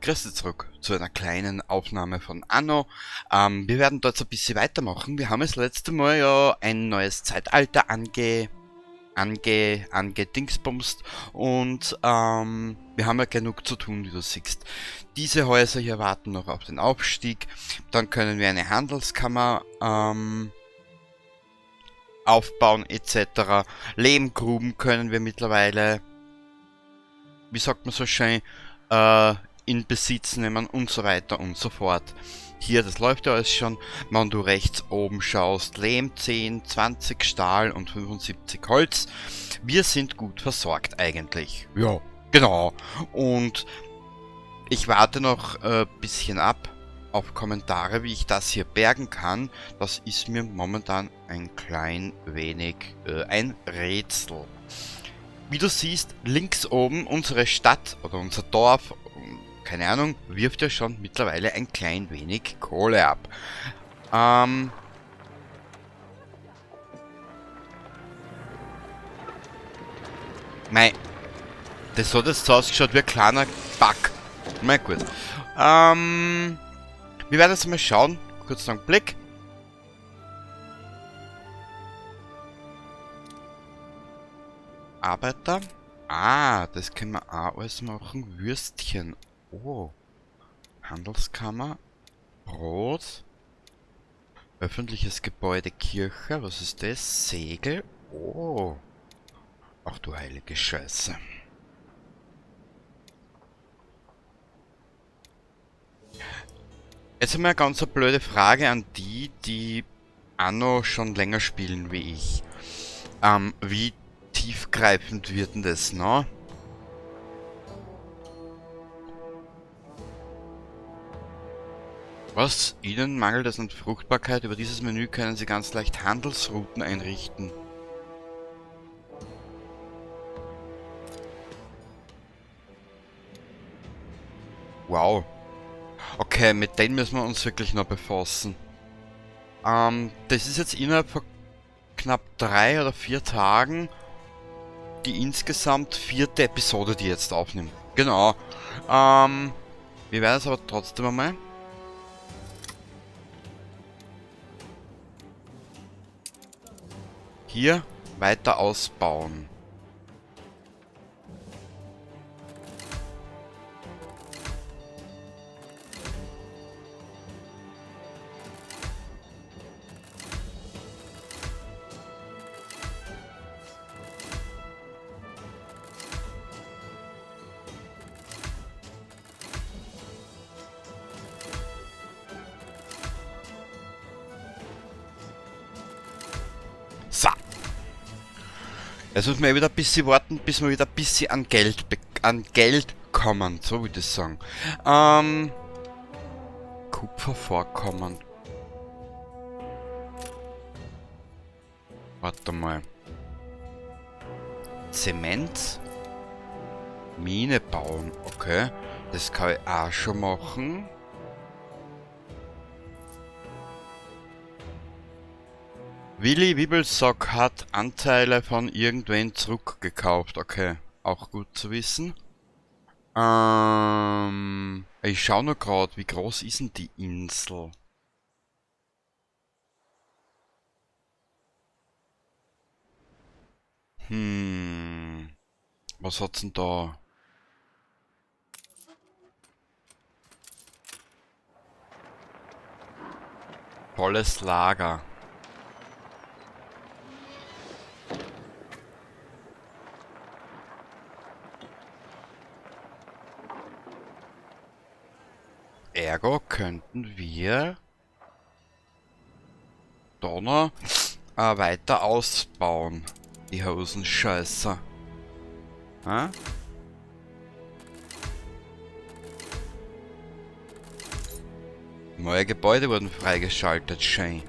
Grüß dich zurück zu einer kleinen Aufnahme von Anno. Wir werden dort so ein bisschen weitermachen. Wir haben das letzte Mal ja ein neues Zeitalter angedingsbumst und wir haben ja genug zu tun, wie du siehst. Diese Häuser hier warten noch auf den Aufstieg. Dann können wir eine Handelskammer aufbauen et cetera. Lehmgruben können wir mittlerweile, wie sagt man so schön, in Besitz nehmen und so weiter und so fort. Hier, das läuft ja alles schon. Wenn du rechts oben schaust, Lehm 10, 20 Stahl und 75 Holz. Wir sind gut versorgt eigentlich. Ja, genau. Und ich warte noch ein bisschen ab auf Kommentare, wie ich das hier bergen kann. Das ist mir momentan ein klein wenig ein Rätsel. Wie du siehst, links oben unsere Stadt oder unser Dorf, keine Ahnung, wirft ja schon mittlerweile ein klein wenig Kohle ab. Mei, das hat jetzt so ausgeschaut wie ein kleiner Bug. Na gut. Wir werden jetzt mal schauen. Kurz noch einen Blick. Arbeiter. Ah, das können wir auch alles machen. Würstchen. Oh. Handelskammer. Brot. Öffentliches Gebäude, Kirche. Was ist das? Segel. Oh. Ach du heilige Scheiße. Jetzt haben wir eine ganz blöde Frage an die, die Anno schon länger spielen wie ich. Wie tiefgreifend wird denn das, ne? Was? Ihnen mangelt es an Fruchtbarkeit? Über dieses Menü können Sie ganz leicht Handelsrouten einrichten. Wow. Okay, mit denen müssen wir uns wirklich noch befassen. Das ist jetzt innerhalb von knapp 3 oder 4 Tagen die insgesamt 4. Episode, die ich jetzt aufnehme. Genau. Wir werden es aber trotzdem einmal... hier weiter ausbauen. So. Jetzt müssen wir wieder ein bisschen warten, bis wir wieder ein bisschen an Geld kommen, so würde ich sagen. Kupfervorkommen. Warte mal. Zement. Mine bauen, okay. Das kann ich auch schon machen. Willi Wibbelsock hat Anteile von irgendwen zurückgekauft. Okay, auch gut zu wissen. Ich schau nur grad, wie groß ist denn die Insel? Was hat's denn da? Volles Lager. Ergo könnten wir Donner weiter ausbauen. Die Hosenscheiße. Ha? Neue Gebäude wurden freigeschaltet, schön.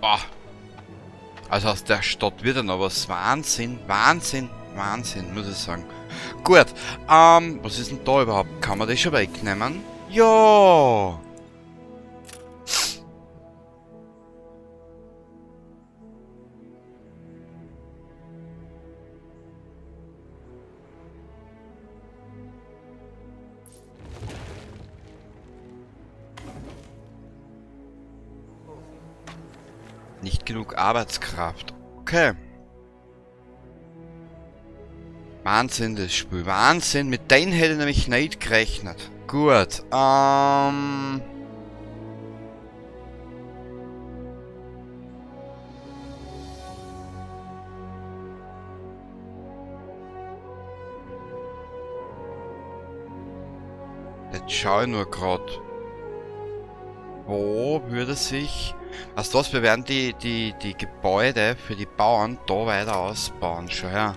Boah. Also aus der Stadt wird ja noch was. Wahnsinn, Wahnsinn, Wahnsinn, muss ich sagen. Gut, was ist denn da überhaupt? Kann man das schon wegnehmen? Ja! Nicht genug Arbeitskraft. Okay. Wahnsinn, das Spiel. Wahnsinn. Mit denen hätte ich nämlich nicht gerechnet. Gut. Jetzt schaue ich nur grad. Wo würde sich... Weißt du was, wir werden die Gebäude für die Bauern da weiter ausbauen. Schau her.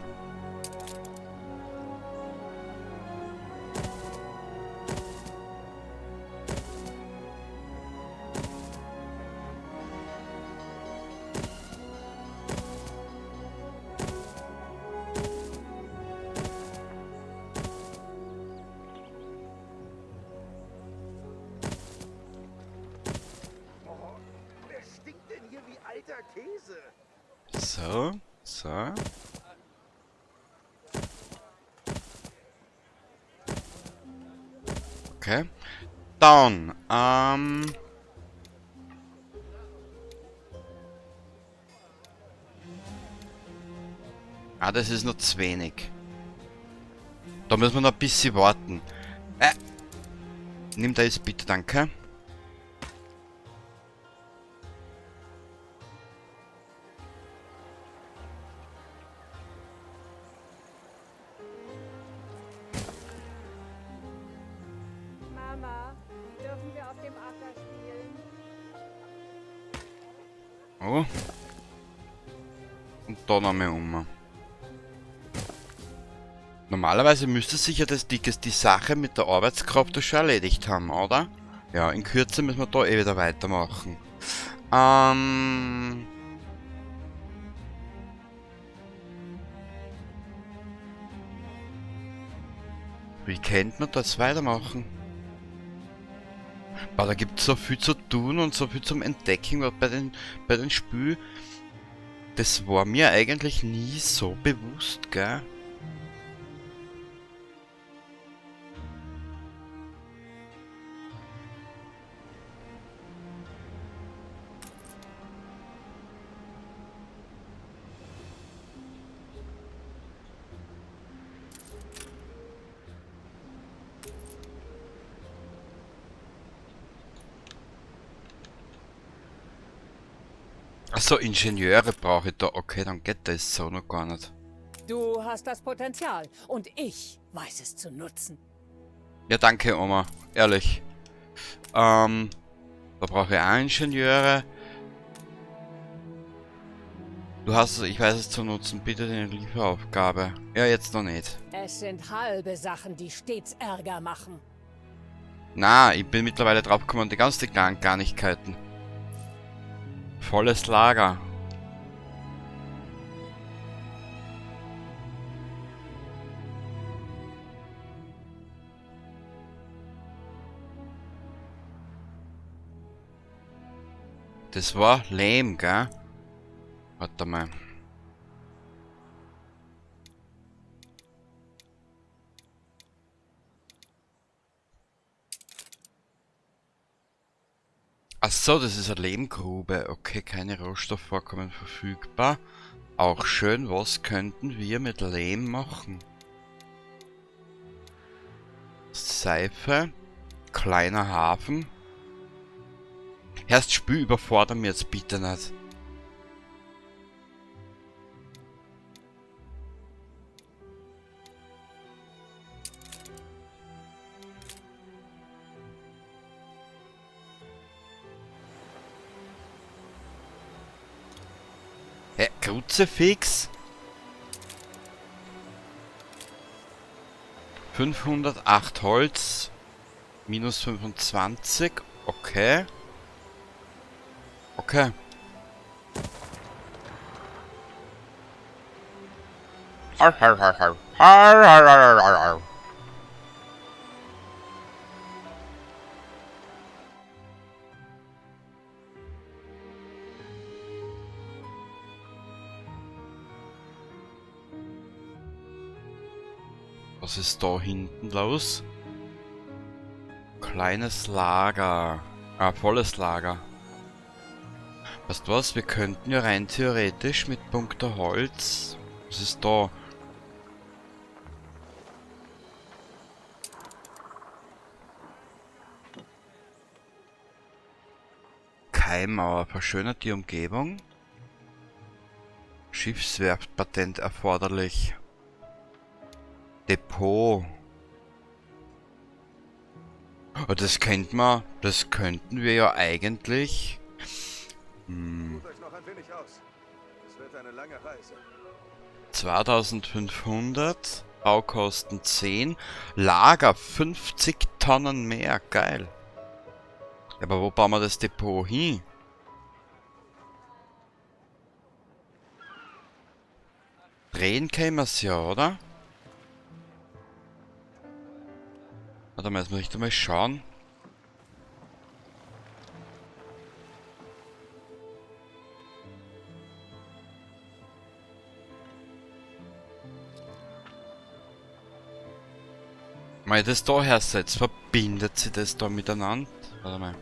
So, so. Okay. Dann, das ist noch zu wenig. Da müssen wir noch ein bisschen warten. Nimm das bitte, danke. Mama, dürfen wir auf dem Acker spielen? Oh. Und da noch mehr um. Normalerweise müsste sich ja die Sache mit der Arbeitskraft da schon erledigt haben, oder? Ja, in Kürze müssen wir da eh wieder weitermachen. Wie könnte man das weitermachen? Boah, da gibt's so viel zu tun und so viel zum Entdecken bei den Spielen. Das war mir eigentlich nie so bewusst, gell? Achso, Ingenieure brauche ich da. Okay, dann geht das so noch gar nicht. Du hast das Potenzial und ich weiß es zu nutzen. Ja, danke, Oma. Ehrlich. Da brauche ich auch Ingenieure. Du hast es, ich weiß es zu nutzen. Bitte deine Lieferaufgabe. Ja, jetzt noch nicht. Es sind halbe Sachen, die stets Ärger machen. Na, ich bin mittlerweile drauf gekommen, die ganzen kleinen Kleinigkeiten. Volles Lager. Das war Lehm, gell? Warte mal. Ach so, das ist eine Lehmgrube. Okay, keine Rohstoffvorkommen verfügbar. Auch schön, was könnten wir mit Lehm machen? Seife. Kleiner Hafen. Erst Spül überfordern mir jetzt bitte nicht. Hä, Kruzifix? 508 Holz. Minus 25. Okay. Okay. Har, har, har, har. Har, har, har, har, har. Was ist da hinten los? Kleines Lager. Ah, volles Lager. Weißt du was? Wir könnten ja rein theoretisch mit Punkte Holz. Was ist da? Kaimauer verschönert die Umgebung. Schiffswerftpatent erforderlich. Depot. Oh, das könnte man, das könnten wir ja eigentlich. Ruht euch noch ein wenig aus. Es wird eine lange Reise. 2500, Baukosten 10, Lager 50 Tonnen mehr, geil. Aber wo bauen wir das Depot hin? Drehen können wir's ja, oder? Warte mal, jetzt muss ich da mal schauen. Mal das da hersetzt, verbindet sie das da miteinander? Warte mal.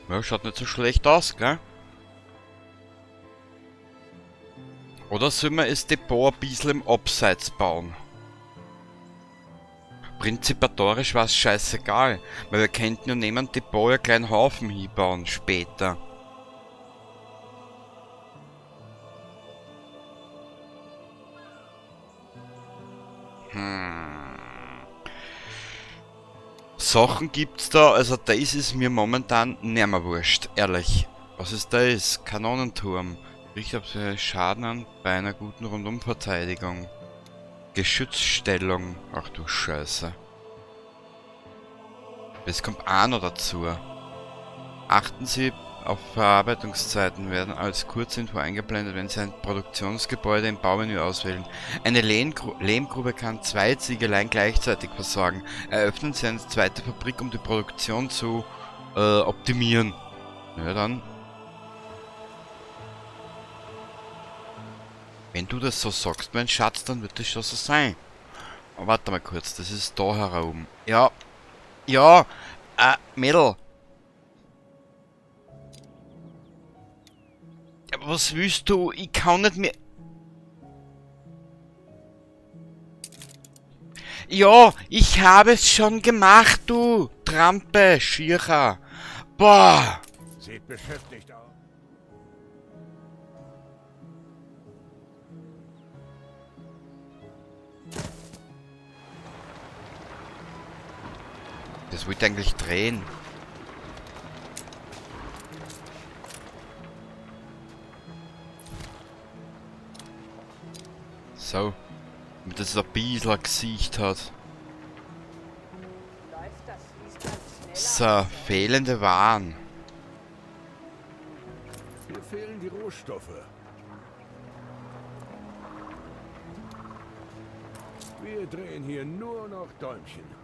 Ja, schaut nicht so schlecht aus, gell? Oder sollen wir das Depot ein bisschen im Abseits bauen? Prinzipatorisch war's scheißegal, weil wir könnten ja neben dem Depot ja einen kleinen Haufen hinbauen später. Sachen gibt's da, also das ist mir momentan nimmer wurscht, ehrlich. Was ist das? Kanonenturm. Riecht auf Schaden an bei einer guten Rundumverteidigung. Geschützstellung. Ach du Scheiße. Es kommt auch noch dazu. Achten Sie auf Verarbeitungszeiten, werden als Kurzinfo eingeblendet, wenn Sie ein Produktionsgebäude im Baumenü auswählen. Eine Lehmgrube kann 2 Ziegeleien gleichzeitig versorgen. Eröffnen Sie eine zweite Fabrik, um die Produktion zu optimieren. Na dann. Wenn du das so sagst, mein Schatz, dann wird das schon so sein. Aber warte mal kurz, das ist da herum. Ja, ja, Mädel. Ja, aber was willst du? Ich kann nicht mehr... Ja, ich habe es schon gemacht, du Trampe, Schircher. Boah. Seht beschäftigt aus. Das wollte ich eigentlich drehen. So. Damit das ein bisschen ein Gesicht hat. So, fehlende Waren. Mir fehlen die Rohstoffe. Wir drehen hier nur noch Däumchen.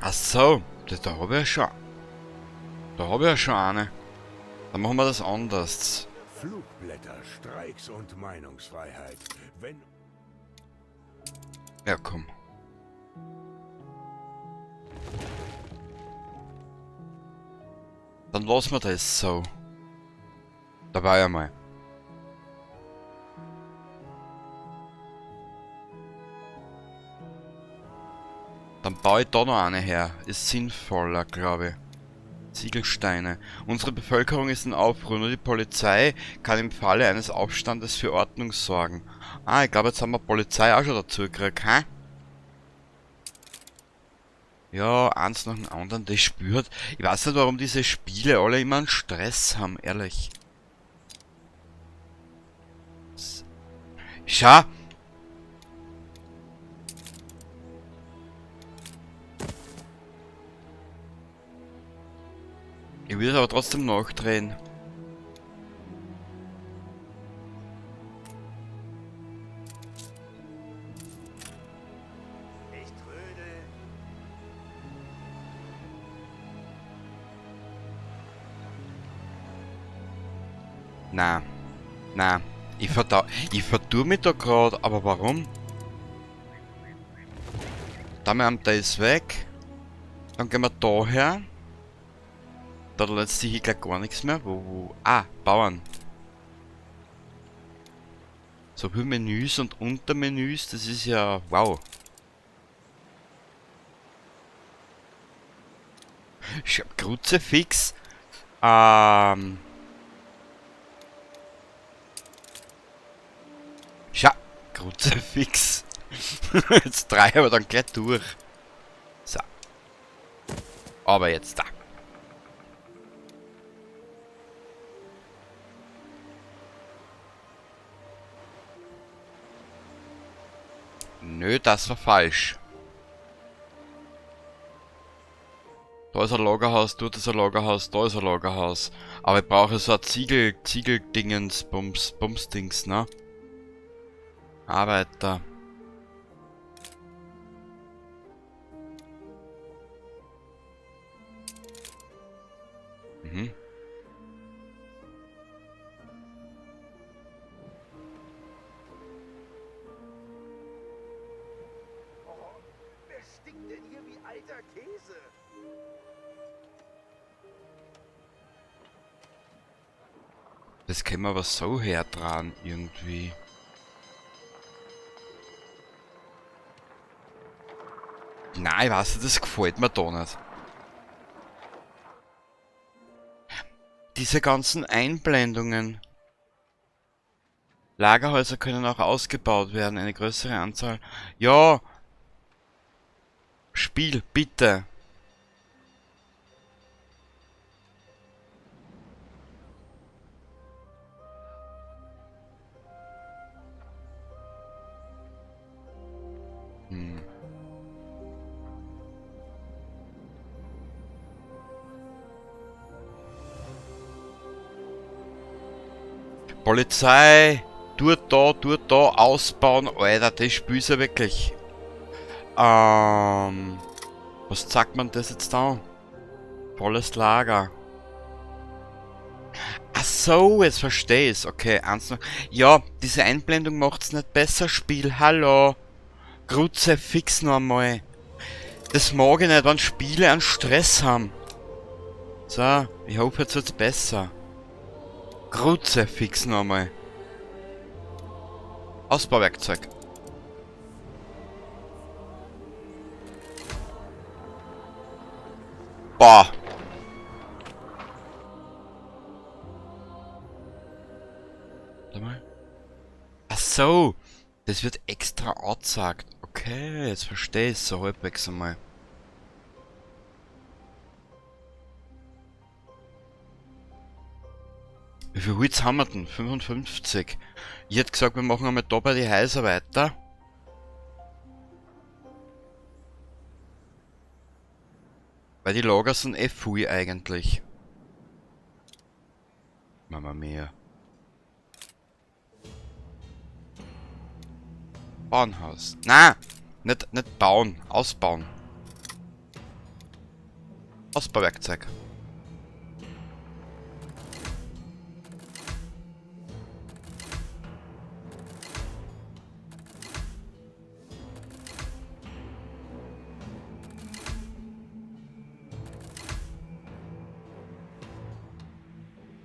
Ach so, das, da hab ich ja schon. Da hab ich ja schon eine. Dann machen wir das anders. Flugblätter, Streiks und Meinungsfreiheit. Wenn Ja, komm. Dann lassen wir das so. Da war ja mal. Dann baue ich da noch eine her. Ist sinnvoller, glaube ich. Ziegelsteine. Unsere Bevölkerung ist in Aufruhr. Nur die Polizei kann im Falle eines Aufstandes für Ordnung sorgen. Ah, ich glaube, jetzt haben wir Polizei auch schon dazu gekriegt, hä? Ja, eins nach dem anderen, das spürt. Ich weiß nicht, warum diese Spiele alle immer einen Stress haben, ehrlich. Schau! Ich will es aber trotzdem nachdrehen. Na, na, ich vertue mich da gerade, aber warum? Da wir haben, der ist weg. Dann gehen wir da her. Da lässt sich hier gleich gar nichts mehr. Wo? Ah, Bauern. So viele Menüs und Untermenüs, das ist ja wow. Kruzifix. Schau, Kruzifix. Jetzt drei aber dann gleich durch. So. Aber jetzt da. Nö, das war falsch. Da ist ein Lagerhaus, dort ist ein Lagerhaus, da ist ein Lagerhaus. Aber ich brauche so ein Ziegel-Dingens, Bums, Bums-Dings, ne? Arbeiter. Mhm. Oh, wer stinkt denn hier wie alter Käse? Das können wir aber so herdran irgendwie. Nein, ich weiß nicht, das gefällt mir da nicht. Diese ganzen Einblendungen. Lagerhäuser können auch ausgebaut werden, eine größere Anzahl. Ja! Spiel, bitte! Polizei, dort da, ausbauen, Alter, das Spiel ist ja wirklich. Was zeigt man das jetzt da? Volles Lager. Ach so, jetzt versteh ich's. Okay, eins noch. Ja, diese Einblendung macht's nicht besser, Spiel. Hallo. Grutze, fix noch einmal. Das mag ich nicht, wenn Spiele einen Stress haben. So, ich hoffe, jetzt wird's besser. Grutze, fix noch einmal. Ausbauwerkzeug. Boah. Warte mal. Ach so. Das wird extra angezeigt. Okay, jetzt verstehe ich's so halbwegs einmal. Wie viel Holz haben wir denn? 55. Ich hätte gesagt, wir machen einmal da bei den Häusern weiter. Weil die Lager sind eh voll eigentlich. Mama mia. Bauernhaus. Na! Nicht bauen, ausbauen. Ausbauwerkzeug.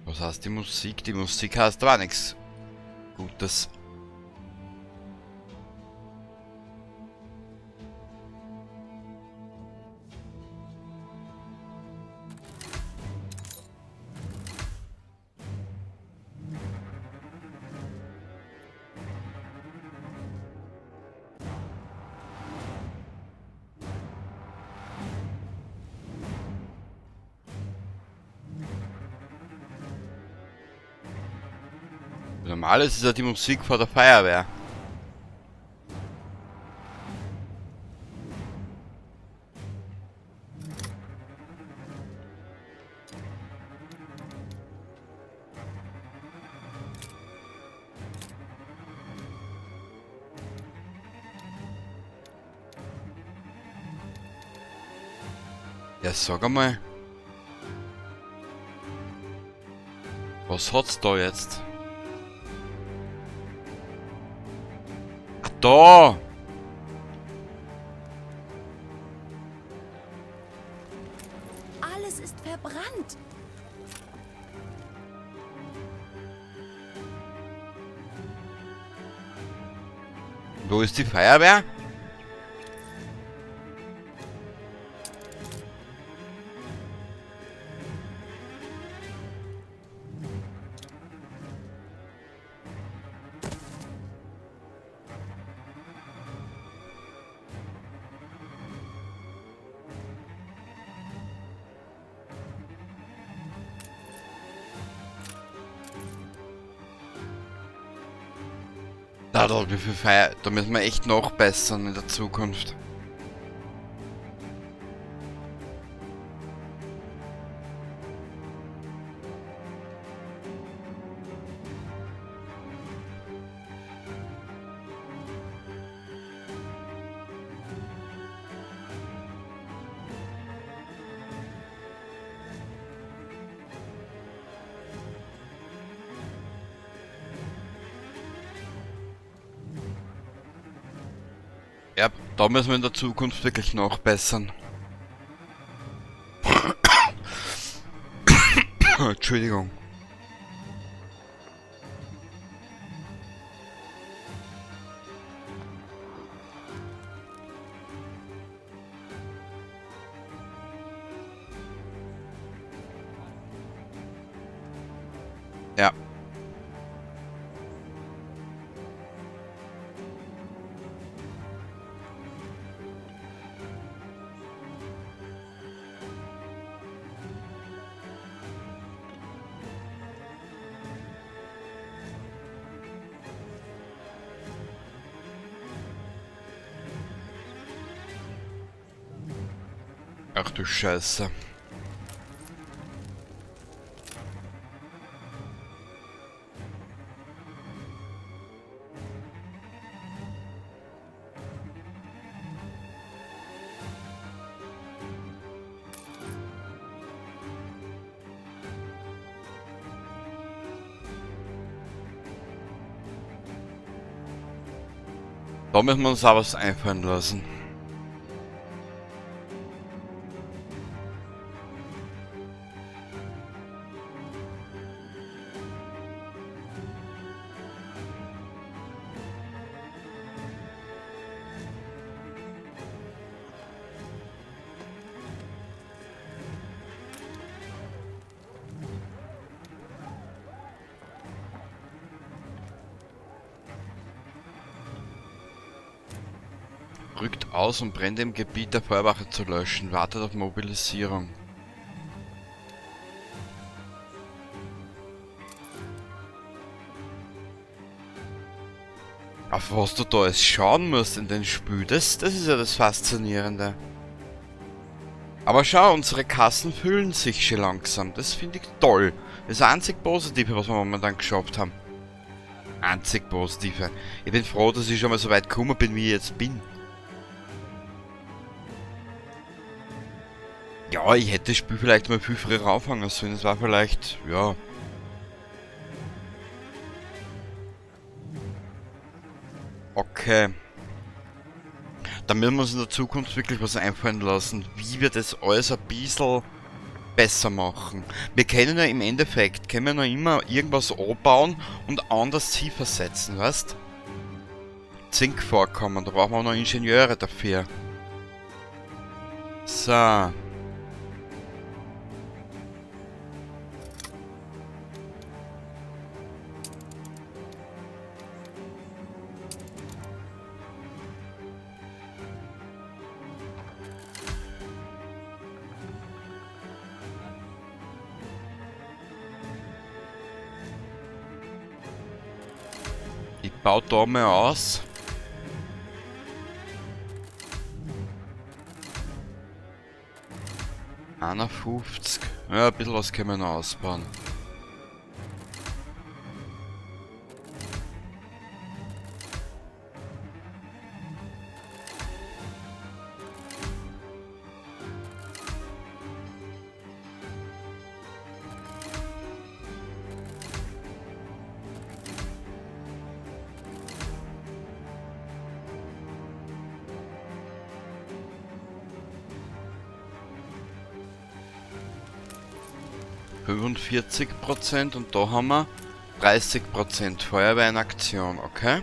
Was heißt die Musik? Die Musik heißt aber auch nichts Gutes. Normal ist es ja die Musik vor der Feuerwehr. Ja, sag einmal. Was hat's da jetzt? Ah, da! Alles ist verbrannt. Wo ist die Feuerwehr? Da, wie viel Feuer. Da müssen wir echt nachbessern in der Zukunft. Ja, da müssen wir in der Zukunft wirklich nachbessern. Entschuldigung. Ja. Ach du Scheiße. Da müssen wir uns auch was einfallen lassen. Rückt aus, um Brände im Gebiet der Feuerwache zu löschen. Wartet auf Mobilisierung. Auf was du da alles schauen musst in den Spiel, das ist ja das Faszinierende. Aber schau, unsere Kassen füllen sich schon langsam. Das finde ich toll. Das einzig Positive, was wir momentan geschafft haben. Einzig Positive. Ich bin froh, dass ich schon mal so weit gekommen bin, wie ich jetzt bin. Ja, ich hätte das Spiel vielleicht mal viel früher anfangen sollen. Das war vielleicht, ja. Okay. Da müssen wir uns in der Zukunft wirklich was einfallen lassen, wie wir das alles ein bisschen besser machen. Wir können ja im Endeffekt, können wir noch immer irgendwas anbauen und anders tiefer setzen, weißt? Zinkvorkommen, da brauchen wir auch noch Ingenieure dafür. So. Ich baue da mal aus. 51. Ja, ein bisschen was können wir noch ausbauen. 45% und da haben wir 30% Feuerwehr in Aktion, okay?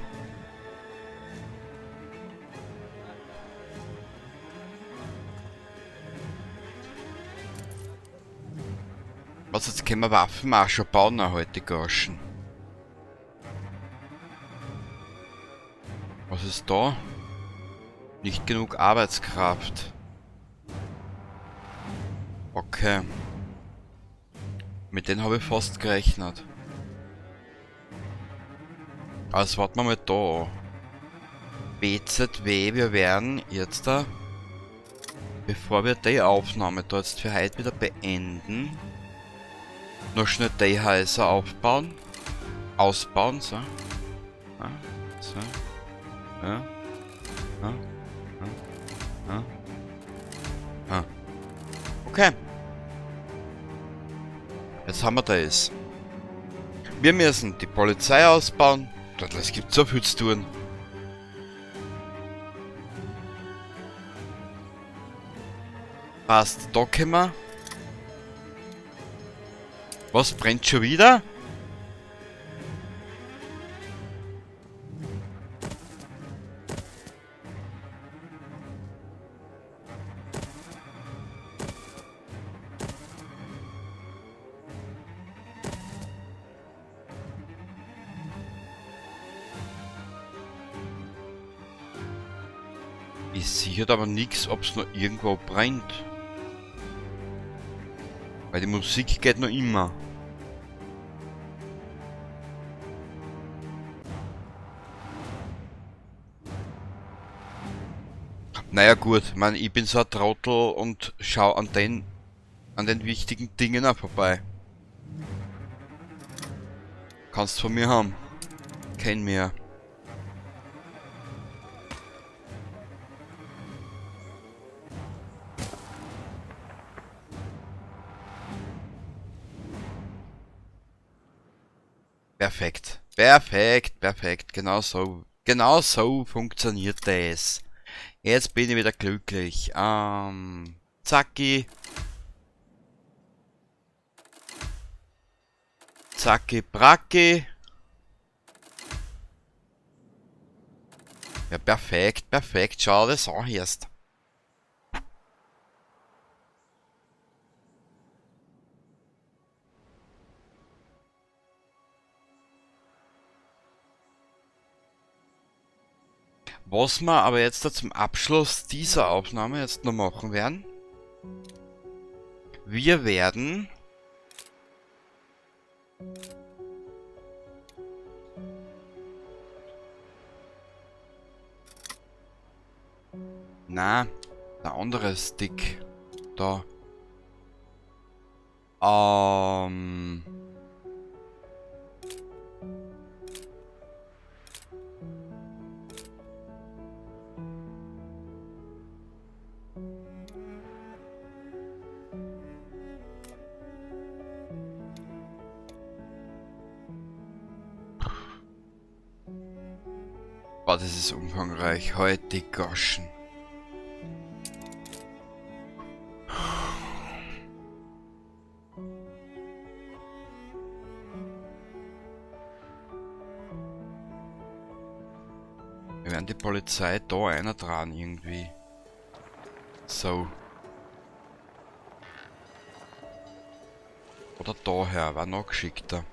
Was, jetzt können wir Waffen auch schon bauen, heute Goschen. Was ist da? Nicht genug Arbeitskraft. Okay. Mit denen habe ich fast gerechnet. Also warten wir mal da. BZW, wir werden jetzt da, bevor wir die Aufnahme da jetzt für heute wieder beenden, noch schnell die Häuser aufbauen. Ausbauen, so. Ja, so. Ja. Ja. Ja. Ja. Okay. Jetzt haben wir das. Wir müssen die Polizei ausbauen. Es gibt so viel zu tun. Passt, da können wir. Was brennt schon wieder? Ich sehe aber nichts, ob es noch irgendwo brennt. Weil die Musik geht noch immer. Naja gut, ich mein, ich bin so ein Trottel und schau an den wichtigen Dingen auch vorbei. Kannst von mir haben. Kenn mir. Perfekt. Perfekt, perfekt. Genau so. Genau so funktioniert das. Jetzt bin ich wieder glücklich. Zacki. Zacki, bracki. Ja, perfekt, perfekt. Schau das an erst. Was wir aber jetzt da zum Abschluss dieser Aufnahme jetzt noch machen werden, wir werden na, der andere Stick da. Boah, das ist umfangreich. Heute die Goschen. Wir werden die Polizei da einer dran irgendwie. So. Oder daher, war noch geschickter.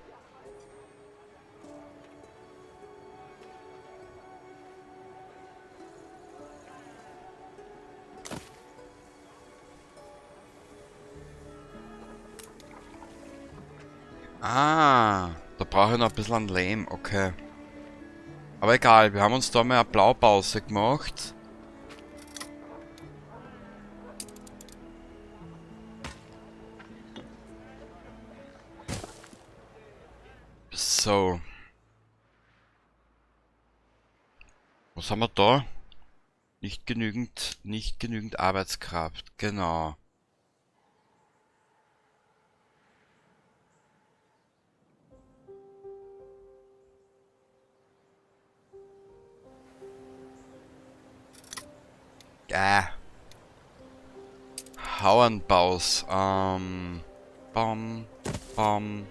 Ah, da brauche ich noch ein bisschen an Lehm, okay. Aber egal, wir haben uns da mal eine Blaupause gemacht. So. Was haben wir da? Nicht genügend Arbeitskraft, genau. Hauernbaus. Bam. Bam.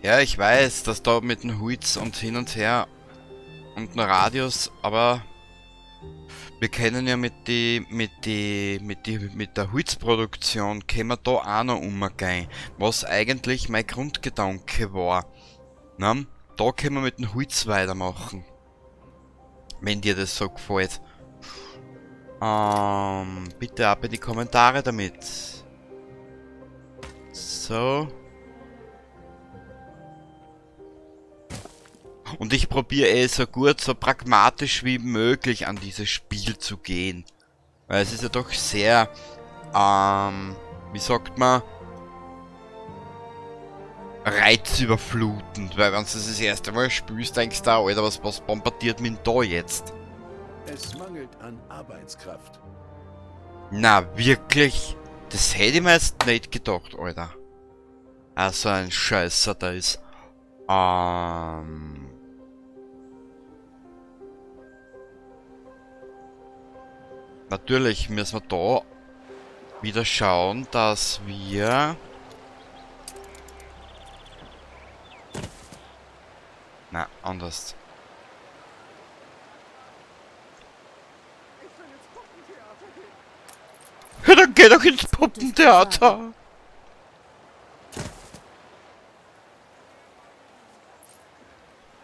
Ja, ich weiß, dass da mit dem Holz und hin und her und einem Radius, aber wir können ja mit der Holzproduktion können wir da auch noch umgehen, was eigentlich mein Grundgedanke war. Na, da können wir mit dem Holz weitermachen. Wenn dir das so gefällt. Bitte ab in die Kommentare damit. So. Und ich probiere eh so gut, so pragmatisch wie möglich an dieses Spiel zu gehen. Weil es ist ja doch sehr, wie sagt man, reizüberflutend. Weil wenn du das erste Mal spielst, denkst du, Alter, was bombardiert mich denn da jetzt? Es mangelt an Arbeitskraft. Na, wirklich? Das hätte ich mir jetzt nicht gedacht, Alter. Also ein Scheißer da ist. Natürlich müssen wir da wieder schauen, dass wir... Na, anders. Ja, dann geh doch ins Puppentheater!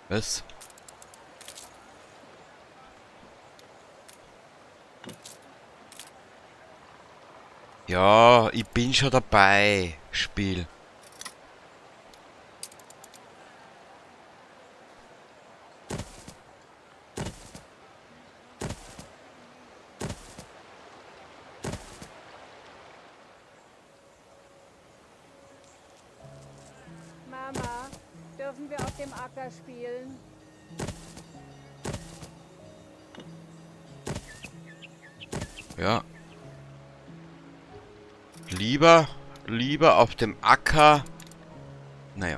Was? Ja, ich bin schon dabei, Spiel. Mama, dürfen wir auf dem Acker spielen? Ja. Lieber auf dem Acker. Naja.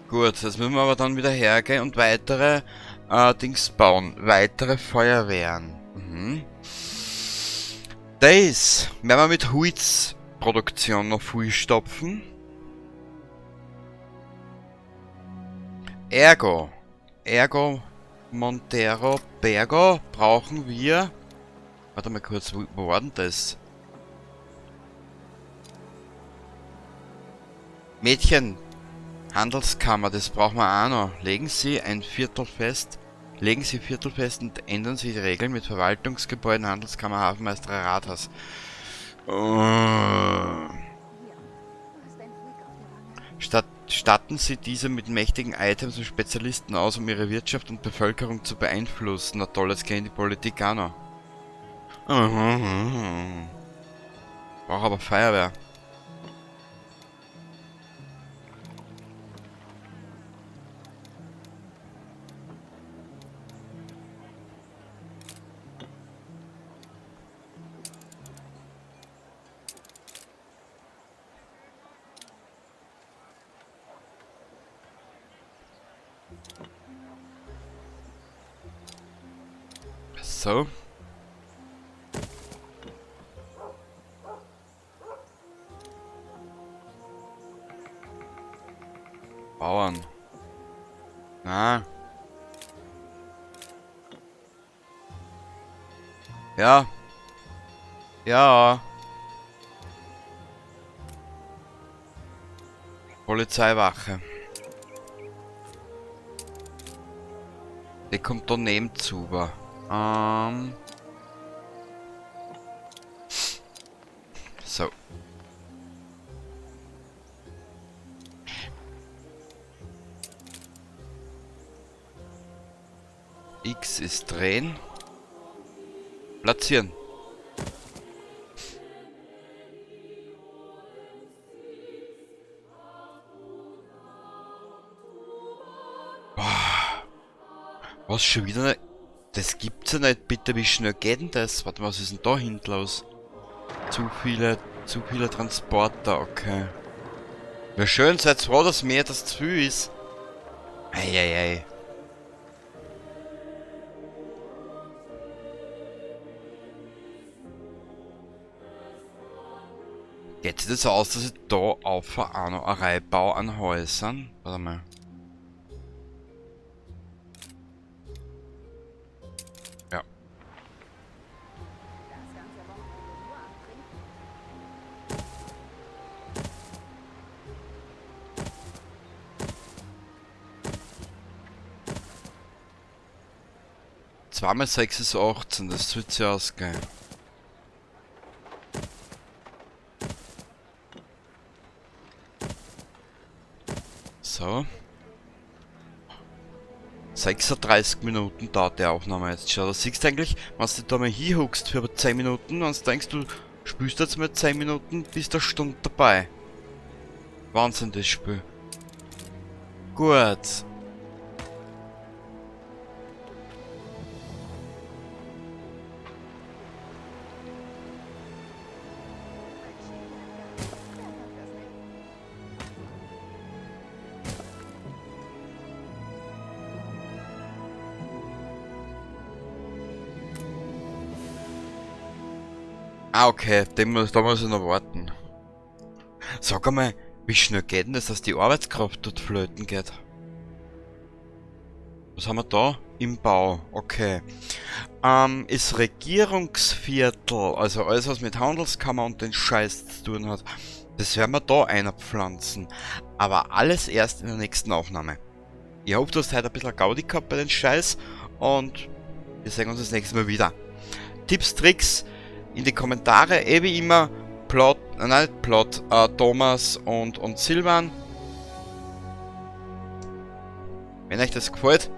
Gut, jetzt müssen wir aber dann wieder hergehen und weitere Dings bauen. Weitere Feuerwehren. Mhm. Das werden wir mit Holzproduktion noch viel stopfen. Ergo, Montero, Bergo brauchen wir. Warte mal kurz, wo war denn das? Mädchen, Handelskammer, das brauchen wir auch noch. Legen Sie ein Viertel fest. Legen Sie Viertel fest und ändern Sie die Regeln mit Verwaltungsgebäuden, Handelskammer, Hafenmeister, Rathaus. Statten Sie diese mit mächtigen Items und Spezialisten aus, um ihre Wirtschaft und Bevölkerung zu beeinflussen. Na toll, jetzt kennt die Politik auch noch. Brauch aber Feuerwehr. So. Bauern. Na. Ja. Ja. Polizeiwache. Die kommt da neben zu. So. X ist drehen. Platzieren. Boah. Was schon wieder? Das gibt's ja nicht, bitte, wie schnell geht denn das? Warte mal, was ist denn da hinten los? Zu viele Transporter, okay. Ja schön, seid froh, dass mir das zu viel ist. Eieiei. Geht sich das aus, dass ich da auf auch noch eine Reihe baue an Häusern? Warte mal. Ja. 2 mal 6 ist 18, das wird sich ausgehen. So. 36 Minuten dauert die Aufnahme jetzt schon. Das siehst du eigentlich, wenn du da mal hinhuckst für 10 Minuten, wenn du denkst, du spielst jetzt mal 10 Minuten, bist du eine Stunde dabei. Wahnsinn, das Spiel. Gut. Ah, okay, da muss ich noch warten. Sag einmal, wie schnell geht denn das, dass die Arbeitskraft dort flöten geht? Was haben wir da? Im Bau, okay. Ist Regierungsviertel, also alles was mit Handelskammer und den Scheiß zu tun hat, das werden wir da einpflanzen. Aber alles erst in der nächsten Aufnahme. Ich hoffe, du hast heute ein bisschen Gaudi gehabt bei den Scheiß und wir sehen uns das nächste Mal wieder. Tipps, Tricks in die Kommentare, wie immer, Plot, nein, nicht Plot, Thomas und Silvan. Wenn euch das gefällt,